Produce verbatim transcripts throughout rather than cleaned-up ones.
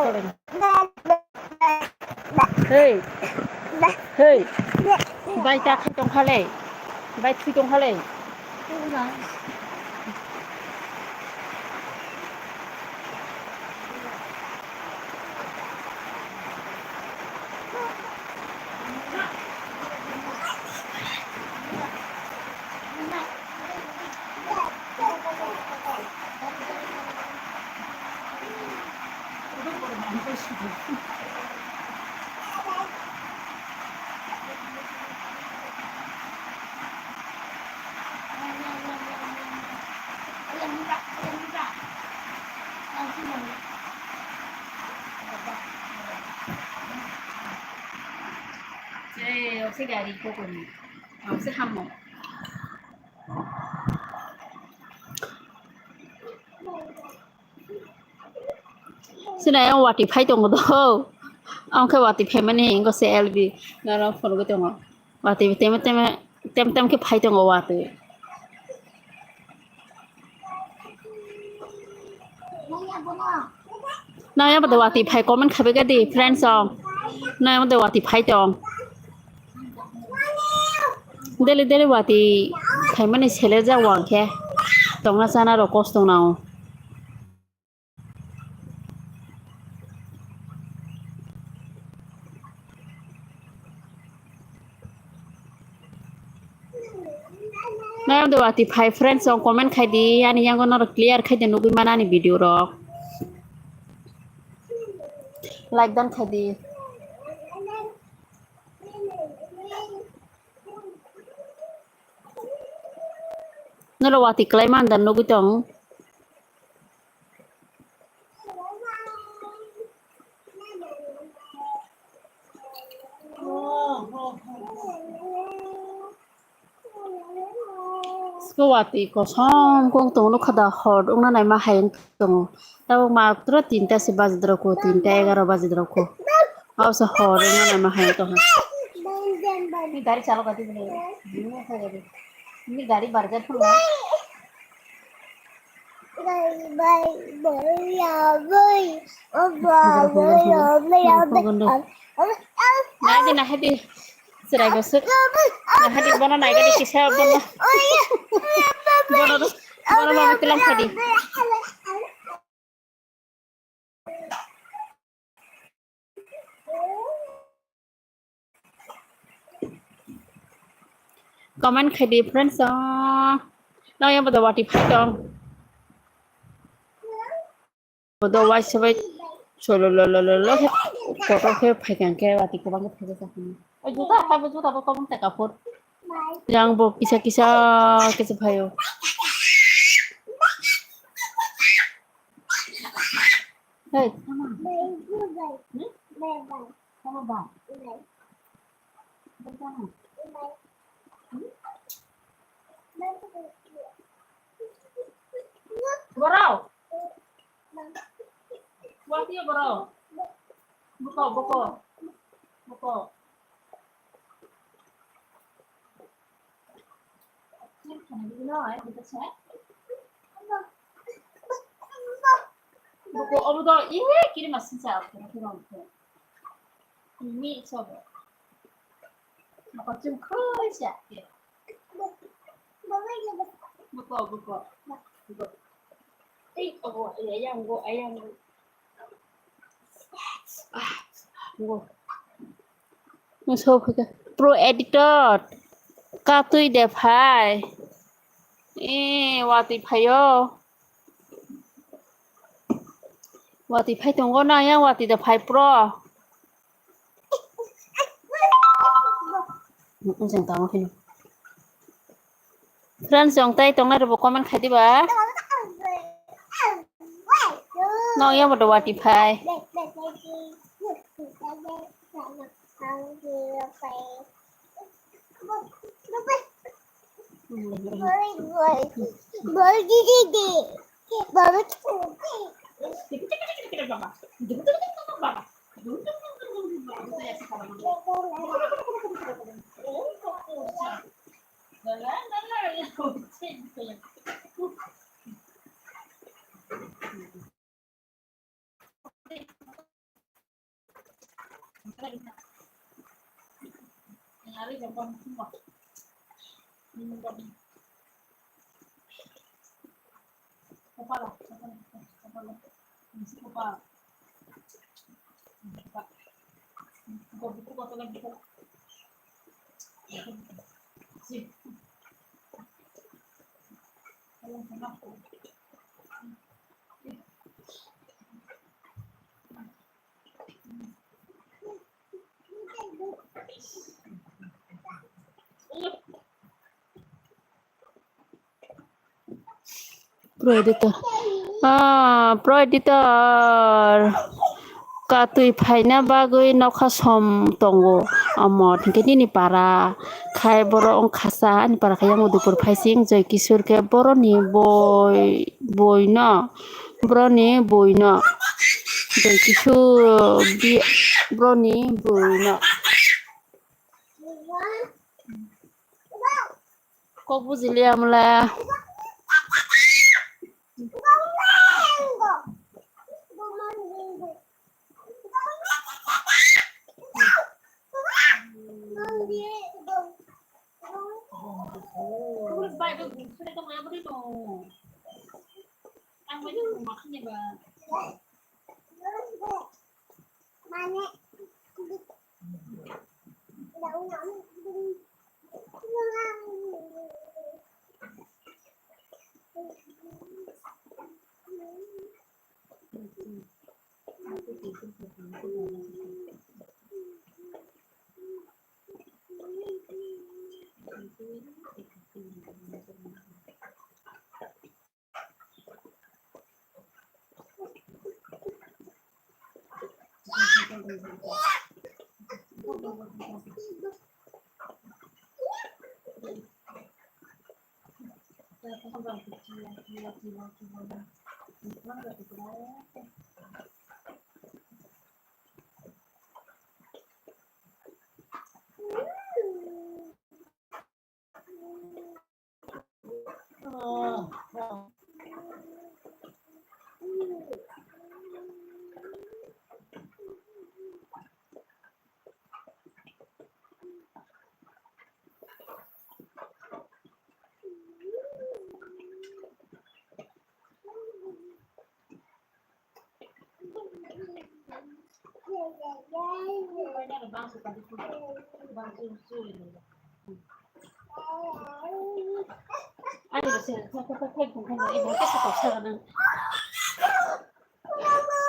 Hey. Hey. Bai ta khai tong kha le. Bai thui tong kha le. Sei, o se gari kokoni. O se hamo. Sini ayang watwi phai tongo do. Ang khe watwi phaimani hingo se L B. Naro phunugwi tongo. Watwi tem tem tem tem khe phai tongo watwi. Nang yang pada watwi phai comment khabai kha di friends song. Nang yang pada watwi phai tong. Daily daily watwi phaimani sele ja wang khe. Tongna chana rok kosto nang. Nayam de watwi phai friends song comment khai di, ani yango norok clear khai di nugwi mana ani video rok. Like dan khai di. Norok watwi klai man dan nugwi tong. Siko watwi kosom kong tongo nukha da hor wngna naima hai wng tongo. Tabuk matro tinta se baji droko, tinta egaro baji droko. Abo se hor wngna naima hai wng tongkha. Ni gari chalo gati bole. Ni gari barjar phano. Nahadi, nahadi. Chwrai bo swk. Nahadi bono naigadi kisa bono. Bono, bono mama tilang khadi. Comment khai di friends o. Nang yang pada watwi phai tong. Bodo waisa bai cholo lo lo lo lo khe kotor khe phai kang khe watwi kwbang khe phai kha. Oi juta khai bo juta bo kwbang ta kaphur. Yang bo kisa kisa kisa phaio. Hey, come on. Hmm? Come on, bye. Borok. Wati borok. Buko, buko. Buko. Buko, obo do, ih, kiri masin sa, kiri masin sa. Ini sobo. Maka chum khoi sa. Buko, buko. Buko. Ei, obo, ayang go, ayang go. Buko. Muso phika. Pro editor. Katui de phai. Eh, watwi phaio. Watwi phai tongo na, yang watwi da phai pro. Ujang tamo phino. Friends, jong tai tongnai rokbo comment khai diba. No, yang bodo watwi phai. Pro editor. Ah, pro editor. Katwi phaina bagwi nokha som tongo. Omo, hinkhe nini para khai borok wngkha sa, ani para khai yang Udupur phaising, Joy Kishore khe boroni boi, boino, boroni boino. Joy Kishore bi-, boroni boino. Kok bujiliya mole.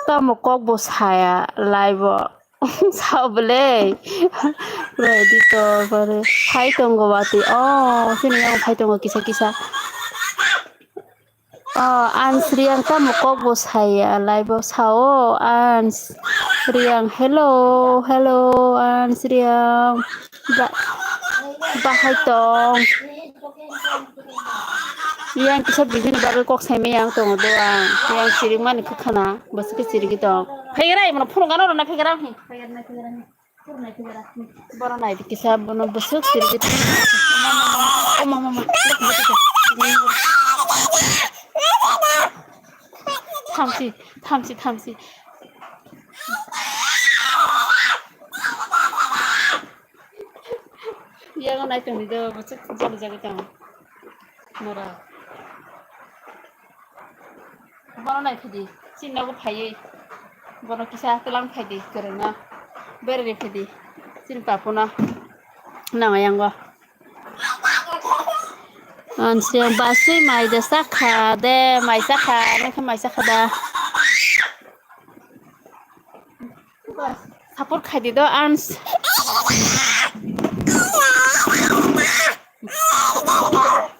Tamo kok bo saya live o. Sao bole. Ready to bare. Phai tongo watwi. Oh, sini yang phai tongo kisa kisa. Oh, Ansriyang tamo kok bo saya live o sao. Ansriyang, hello, hello, Ansriyang. Ba-, bahai tong. Yang kisa bihini bagwi kok saimai yang tongo do ang. Yang siring mani khakhana, bwswk khe sirigwi tong. Phaigra, imono phunukgano rwna phaigra. Phaigra, phaigra. Bono nai di kisa, bono bwswk sirigwi tong. Oma, oma, oma. Thamsi, thamsi, thamsi. Yago nai tongdi do, bwswk joli jagwi tong. Mora. Bono nai phidi, chini nogo phaiwi. Bono kisa twlang phaidi, kwrwngno. Berari phidi, chini papuno. Nangya yango. Anse basui mai de sakha de, mai sakha, nokhe mai sakha da. Support khai di do, Ans.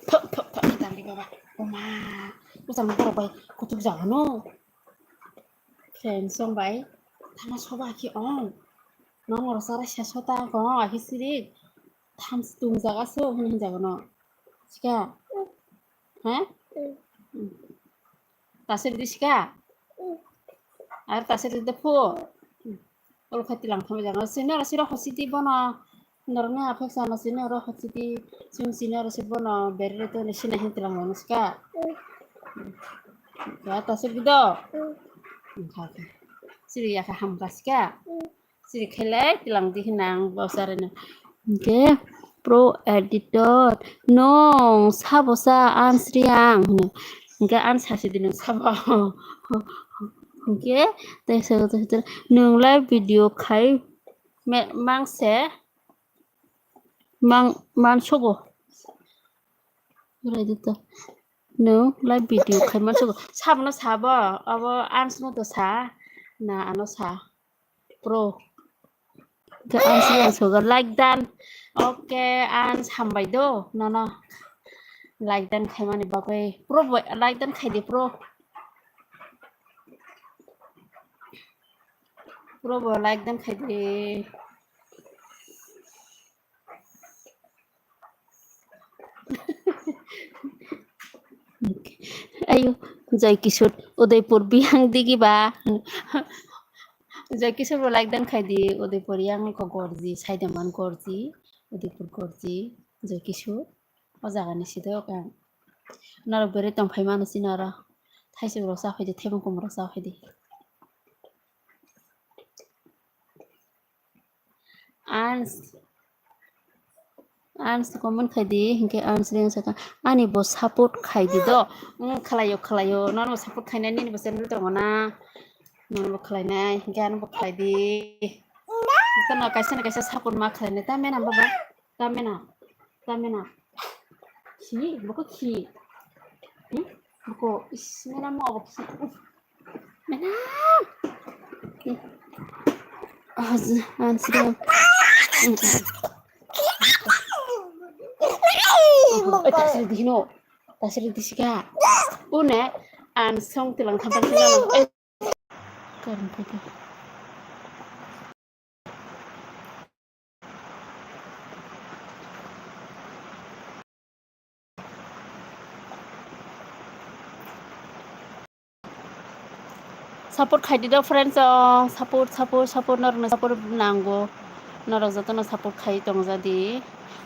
Thok, thok, thok, dali baba. Oma, bwsang borok bai kutuk jaga no. Friends song bai, thana soba ki ong. Nong oro sara sesa ta ko, ahi sirik. Tham tung jaga so, hin jaga no. Sika. Ha? Tasir di sika. Ar tasir di phu. Olo khai tilang thangwi jaga. Sini oro siro hosi di bono. Norok nang aphek sama sini oro hosi di. Sini sini oro si bono berere to ni sini hin tilang bono sika. Ya tasir di do. Kha kha. Siri ya kha ham ka sika. Siri khelai tilang di hinang bosarene. Hingke pro editor, "Nwng sabo sa, Ansri ang?" hino. Hingke ang sasi di, "Nwng sabo?" Hingke tei sa, "Nwng live video khai me-, mangse, mang, mansogo." Editor, "Nwng live video khai mansogo." Sabono sabo, abo Ansno to sa, na ano sa. Pro. Ke ang sini ang sugar like dan. Oke, ang sambai do. No, no. Like dan khaimani bagwi. Pro bo like dan khai di, pro. Pro bo like dan khai di. Ayo, Joy Kishore, Udaipur bihang digi ba. Joy Kishore bo like dan khai di, Udaipur yang ko gorji, saidaman gorji, Udaipur gorji, Joy Kishore. O jaga ni side o kang. Norok bere tong phai mano sini oro. Thaisok rok sa phai di, thaibung kum rok sa phai di. Ans, Ans comment khai di, hinkhe Ans ring saka, "Ani bo support khai di do." Wng khlaio, khlaio, nono support khainai nini bo channel tongo na? Nono bo khlainai, hinkhe ano bo khlai di. Jotono kaisa na kaisa support ma khlainai, ta mena baba? Ta mena? Ta mena? Khi, boko khi. Hmm? Boko, is, mena mo abo khi. Uf. Mena. Hmm. Ah, z-, ah, sida. Hmm. Oi, tasiri di hino. Tasiri di sika. Une, an song tilang thampan sila. Eh. Karon pake. Support khai di do friends, oh, support, support, support, norokno support nango, norok jotono support khai tongja di,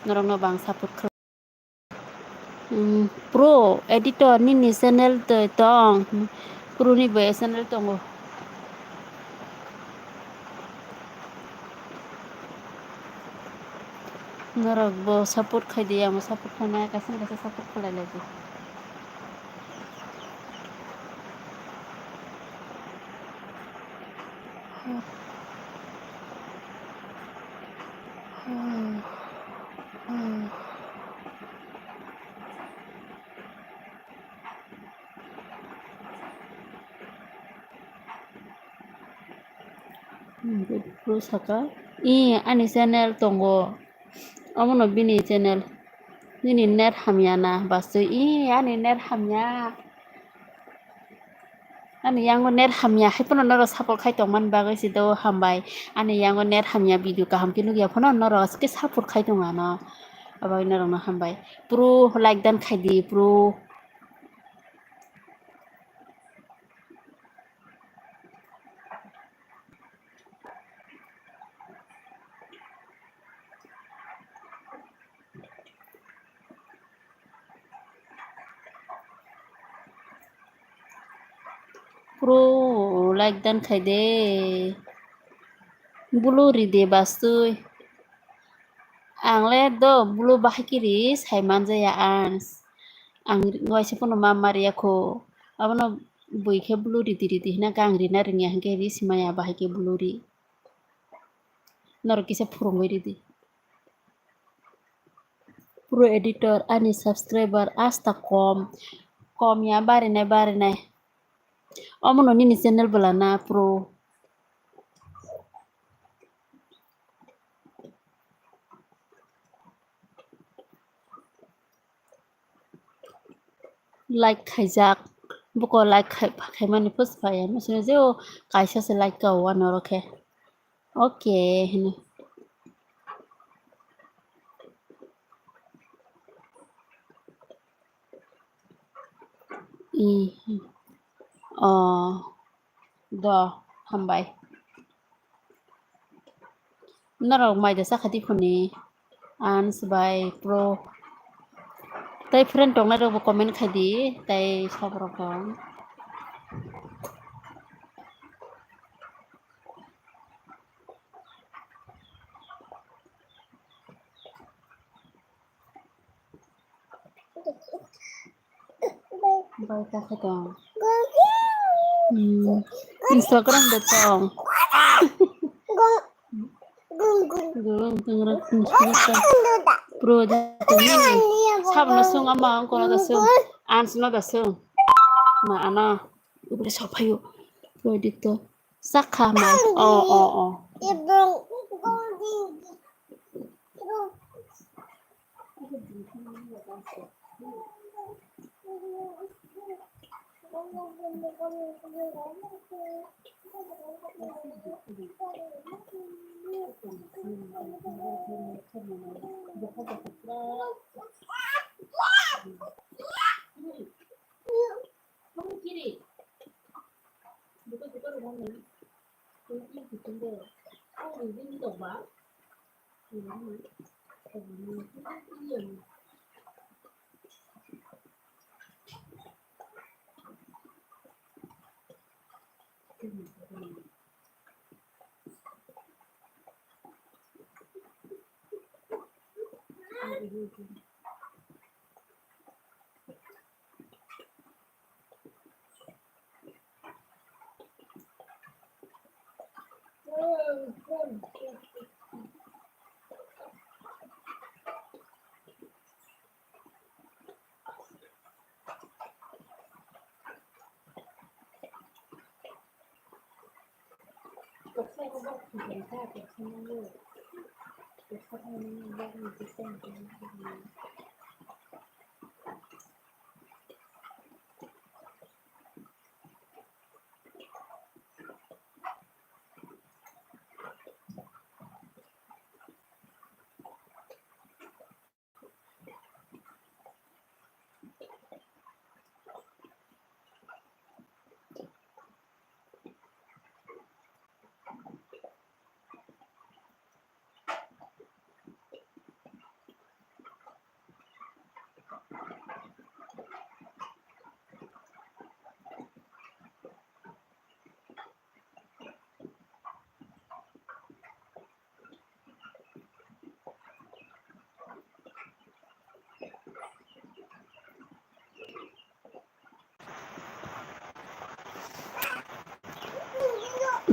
norokno bang support khlai. Hmm, pro editor nini channel twi tong. Pro ni bo channel tongo. Norok bo support khai di, ang bo support khainai, kaisa kaisa support khlai lai di. Hmm, pro saka. Ih, ani channel tongo. Omono bini channel. Nini net hamya na, bastwi. Ih, ani net hamya. Ani yango net hamya, hai phano norok support khai tongmani bagwi se do hambai. Ani yango net hamya, video kaham khe nukya phano norok aswk khe support khai tong ano. Abai norokno hambai. Pro like dan khai di, pro. Pro like dan khai de. Blue ri de bastwi. Ang le do blue bahai khe ri sai manjaya ang. Ang waisa phano ma mariya kho. Abono bui khe blue ridi ridi hina khe ang rina rwngya hinkhe ri simaya bahai khe blue ri. Norok kisa phurungwi ridi. Pro editor, ani subscriber asta kom. Kom ya barinai barinai. Omono nini channel bwlana pro. Like khaijak. Buko like khai, khaimani post phaiya. Masino jeo kaisa se like ka o ano oro khe. Okay, hino. I, oh, do, hambai. Norok mai da sakha di khuni, Ans bai pro. Tai friend tongnai rokbo comment khai di, tai sab rok tong. Bai ta khe tong. Hmm. Instagram de tong. Gurung tungra tungra. Pro de tong. Sabno sung ama ang kono da sung. Ans no da sung. Ma ano. Ubri sophayo. Pro de to. Sakha ma. Oh, oh, oh.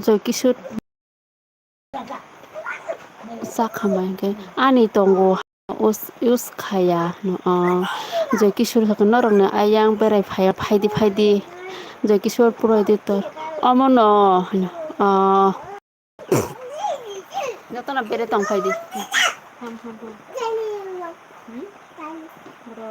Joy Kishore sak hambai hwnkhe ani tongo us-, use khaya hwno, o Joy Kishore hwnkhe norokni ayang berai phaiya, phaidi phaidi Joy Kishore puro editor omono hwno, o. Jotono bere tong phai di. Ham, ham, ham. Hmm? Bro.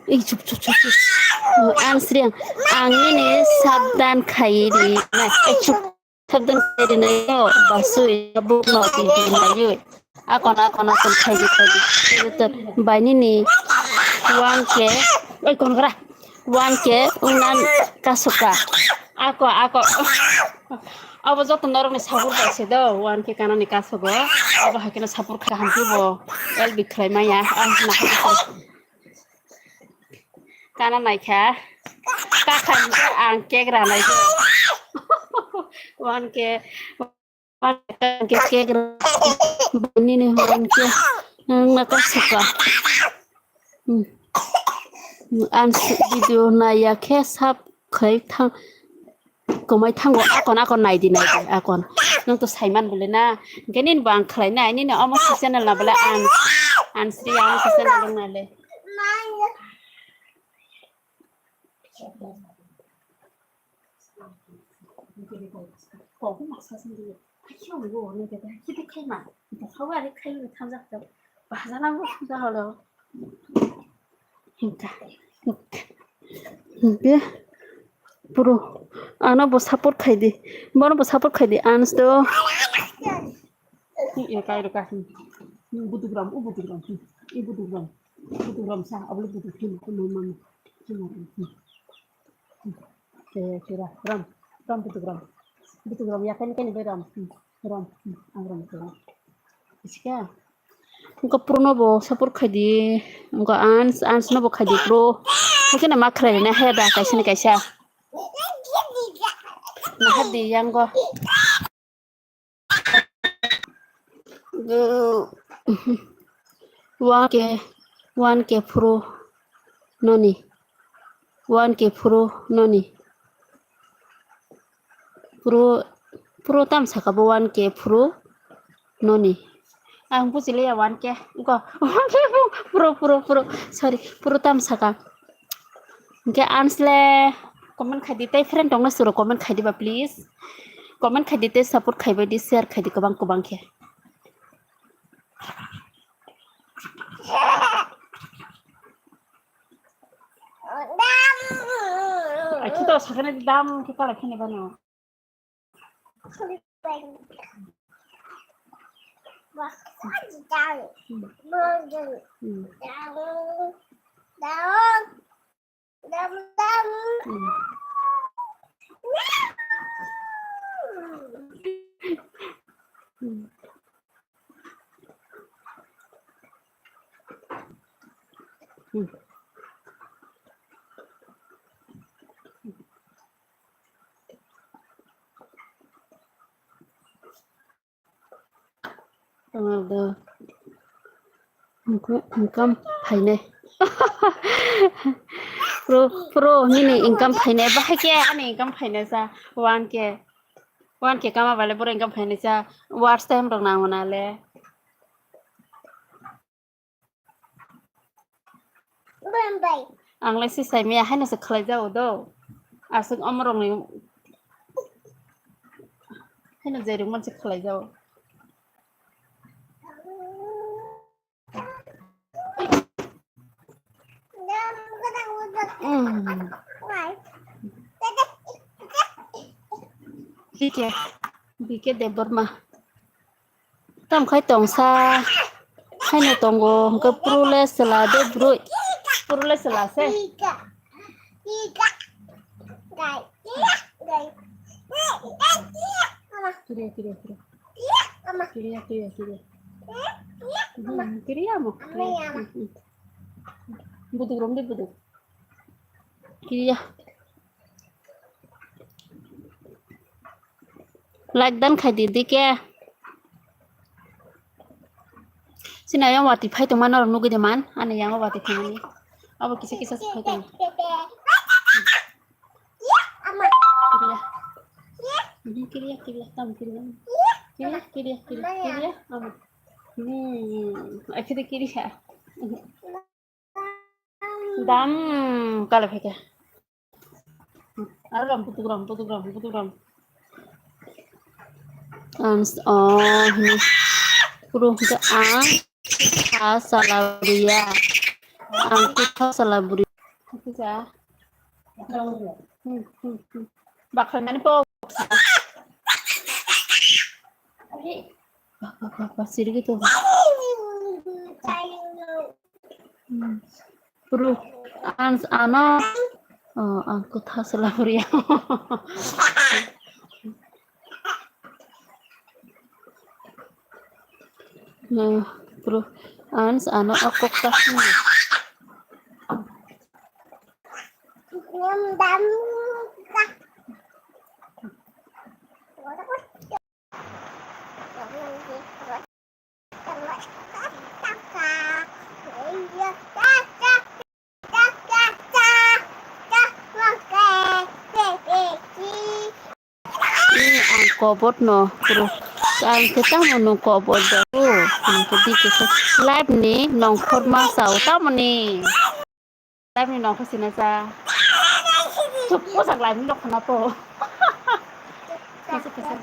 Ei, chup, chup, chup, chup. Ang sriang, ang ini sabdan khai di. Ei, chup. Sabdan khairinaio, basui, bukno twi twi naiwi. Akon, akon, akon khaidi, khaidi. Khaidi to bainini one K, oi, kon gra. One K wngna kasoka. Ako, ako. Abo joto norokni sabur bai se do, one K kanani kasogo. Abo hakeno sabur kha hamkhe bo. L B khlai maya. Ah, na. Kana naikha. Kakha hwnkhe ang cake ranai khe. One K, one K cake ra-, nini one K wngna kasoka. Hmm. Ang video naiya khe sub khai thang. Komai thango, akon, akon, naidi, naidi, akon. Nwng to saiman bole na. Hwnkhe nini bo ang khlai nai, nini omo si channel na bole ang, ang sri omo si channel wng nai le. Hingka, hingka. Hingke puro ano bo support khaidi. Bono bo support khaidi. Ans do. Budugram, u budugram, u budugram, budugram sa, abole budugram, kuno mama. Kira, kira, ram, ram, butuk ram. Butuk ram, ya, kani, kani, bai ram. Ram, ang ram, ram. Iska. Engko Pro no bo support khaidi, engko Ans, Ans no bo khaidi Pro. Haikhe na ma khlai na he da kaisa ni kaisa. Na hadi yango. One K, one K Pro noni. One K Pro noni. Pro, Pro tam saka bo one K Pro noni. Ang buji liya one K. Go. One K Pro, Pro, Pro, Pro. Sorry, Pro tam saka. Hingke Ans le comment khaidi, tei friend tongna suro comment khaidi ba, please. Comment khaidi, tei support khaibai di, share khaidi, kwbang kwbang khe. Ai, khito sakane dam khe kala khene bano. Hmm. Hmm. Tongmardo. Income phainai. Pro, pro, nini income phainai. Bahai khe ani income phainai sa one K. One K kama bale boro income phainai sa. Watch time rok nango na le. Ang lai se sai maya haino se khlai jao do. Aswk omorok ni haino jeruk man se khlai jao. Mm. B K, B K Debbarma. Tamo khai tongsa haino tongo, hwnkhe Pro le chwla de bwrwi, Pro le chwla se. Kiriya, kiriya, kiriya. Kiriya, kiriya, kiriya. Hmm, kiriya mo. Kiriya. Hmm, hmm. Buduk rom de buduk. Kiriya. Like dan khai di, di khe. Sini ayang watwi phai tongma norok nugwi de man. Ani yango watwi phaimani. Abo kisa kisa se phai tongo. Kiriya. Mhm, kiriya, kiriya, tam kiriya. Kiriya, kiriya, kiriya, kiriya, ama. Hmm, akhiri kiriya. Dam kala phai kha. Aro ram, putuk ram, putuk ram, putuk ram. Ang s-, oh, hini. Puro hingke ang kutha salabri ya. Ang kutha salabri. Kutha. Hmm, hmm, hmm. Bakal nani po. Ba, ba, ba, ba, sirgi tu. Hmm. Puro, ans, ano, oh, ang kutha salabri ya. Hmm, puro, ans, ano, okok ta. Ni ang kobot no puro ang khe tamo no kobot do ang khe di khe live ni nongkhor ma sao tamo ni. Tamni nongkha sina cha. Chuk, posak lai nokha na to. Kisa, kisa.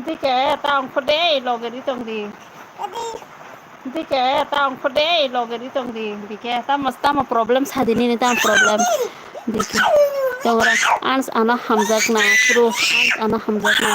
Dike, ta ongkho de, loge di tong di. Dike, ta ongkho de, loge di tong di. Dike, tamo, tamo problem sa di nini, tamo problem. Dikhe. Tongra, ans ano hamjakna, puro ans ano hamjakna.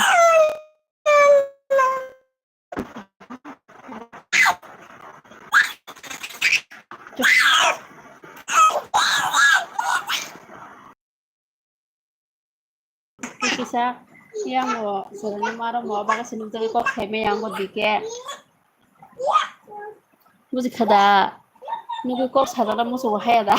Kisa, yang bo, serang maro mo, baga sinung jagui kok khaimai yang bo dikhe. Buji khada, nugui kok sajana musugo haya da.